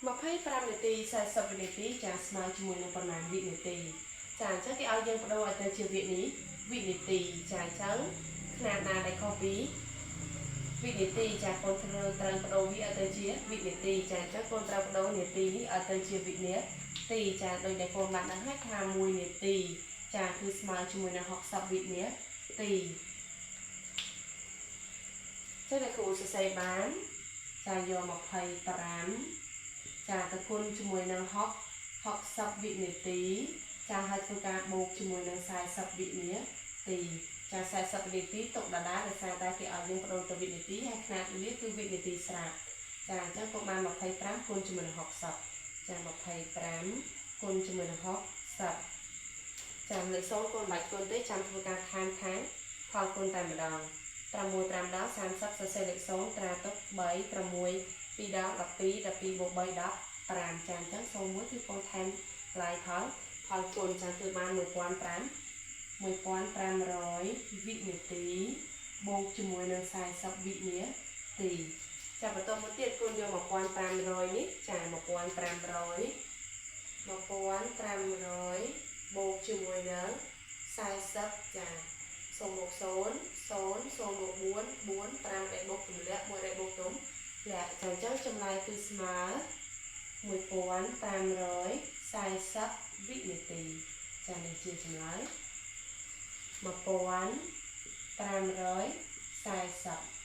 25នាទី40វិនាទី ចា ស្មើជាមួយនឹងប្រមាណវិនាទី? ចា អញ្ចឹងគេឲ្យយើងបដូរឲ្យទៅជាវិនាវិនាទី។ ចា អញ្ចឹងຂະຫນាតណាដែលខុសពីវិនាទី ចា កូនត្រូវបដូរវាឲ្យទៅជាវិនាទី។ ចា អញ្ចឹងកូនត្រូវបដូរនាទីនេះឲ្យទៅជាវិនាទី។ ចា ដោយដែលកូនបានដឹងហើយថា 1នាទី ចា គឺស្មើជាមួយនឹង60វិនាទី។ ចឹងអ្នកគ្រូសរសេរបាន ចា យក25 ចា ទៅគុណជាមួយនឹង60វិនាទី ចា ហើយធ្វើការបូកជាមួយនឹង40វិនាទី។ ចា 40វិនាទីទុកដដែល ដោយសារតែគេឲ្យយើងបដូរទៅវិនាទី ហើយຂະຫນាតវាគឺវិនាទីស្រាប់។ ចា អញ្ចឹងក៏បាន25គុណជាមួយនឹង60 ចា 25គុណជាមួយនឹង60។ ចា លេខ0កូនបាច់គុណទេ ចាំធ្វើការថែមខាងផលគុណតែម្ដង។ 6 5ដល់30 សរសេរលេខ0ត្រាទុក3 6 2ដល់12 12បូក3 15។ ចា អញ្ចឹង01គឺកូនថែមឡាយផលគុណ ចា គឺបាន1500 1500វិនាទី បូកជាមួយនឹង40វិនាទី។ ចា បន្តមកទៀតកូនយក1500នេះ ចា 1500 1500បូកជាមួយនឹង40 ចា 0បូក0 0 0បូក4 4 5ដែលបូកទម្លាក់1ដែលបូកទុំលាក់។ ចា អញ្ចឹងចម្លើយគឺស្មើ1540វិនាទី។ ចា នេះជាចម្លើយ1540។